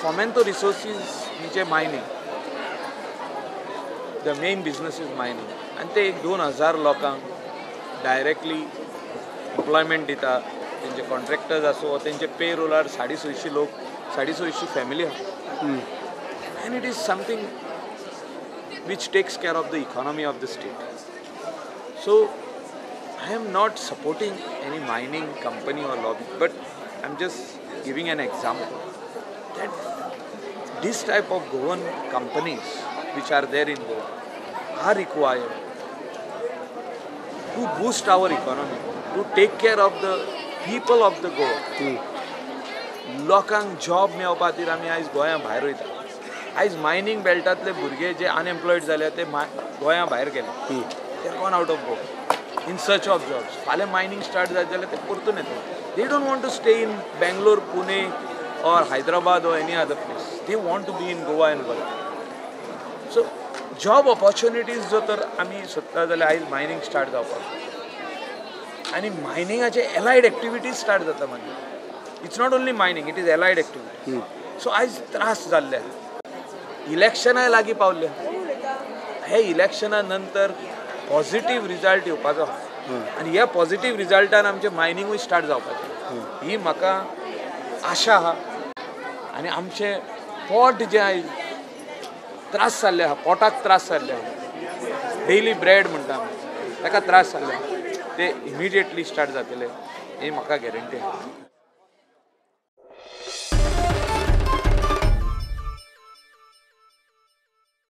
Fomento Resources म्हणजे mining, the main business is mining आनी ते एक 2000 लोकांक डायरेक्टली एम्प्लॉयमेंट दिता. तेंचे कॉन्ट्रॅक्टर्स आसूं, तेंचे पे रोलार 650 लोक, 650 फॅमिली आहा. And it is something which takes care of the economy of the state. So I am not supporting any mining company or lobby, but I am just giving an example that this type of Goan companies which are there in Goa are required to boost our economy, to take care of the people of the Goa. लोकांक job मेळपा खातीर आमी आयज गोंया भायर वयता. आयज mining बेल्टांतले भुरगे जे अनएम्प्लॉयड जाले ते गोंया भायर गेले. They are gone out of Goa in search of jobs. फाल्यां मायनींग स्टार्ट जायत जाल्यार ते परतून येतले. They don't want to stay in Bangalore, Pune or Hyderabad or any other place. They want to be in Goa and work. So job opportunities जो तर आमी सोदता जाल्यार आयज मायनींग स्टार्ट जावपाक आनी मायनिंगाचे एलायड एक्टिविटीज स्टार्ट जाता. मागीर it's not only mining, it is allied activity. So आयज त्रास जाल्ले, इलेक्शनाय लागीं पावल्ले. हे इलेक्शना नंतर पॉझिटीव रिजल्ट येवपाचो आहा आनी ह्या पॉझिटीव रिजल्टान आमचें मायनिंगूय स्टार्ट जावपाचें, ही म्हाका आशा आहा. आनी आमचें पोट जें आयज त्रास जाल्ले आहा, पोटाक त्रास जाल्ले आहा, डेली ब्रेड म्हणटा आमी ताका त्रास जाल्ले आहा, ते इमिडिएटली स्टार्ट जातले ही म्हाका गॅरंटी आहा.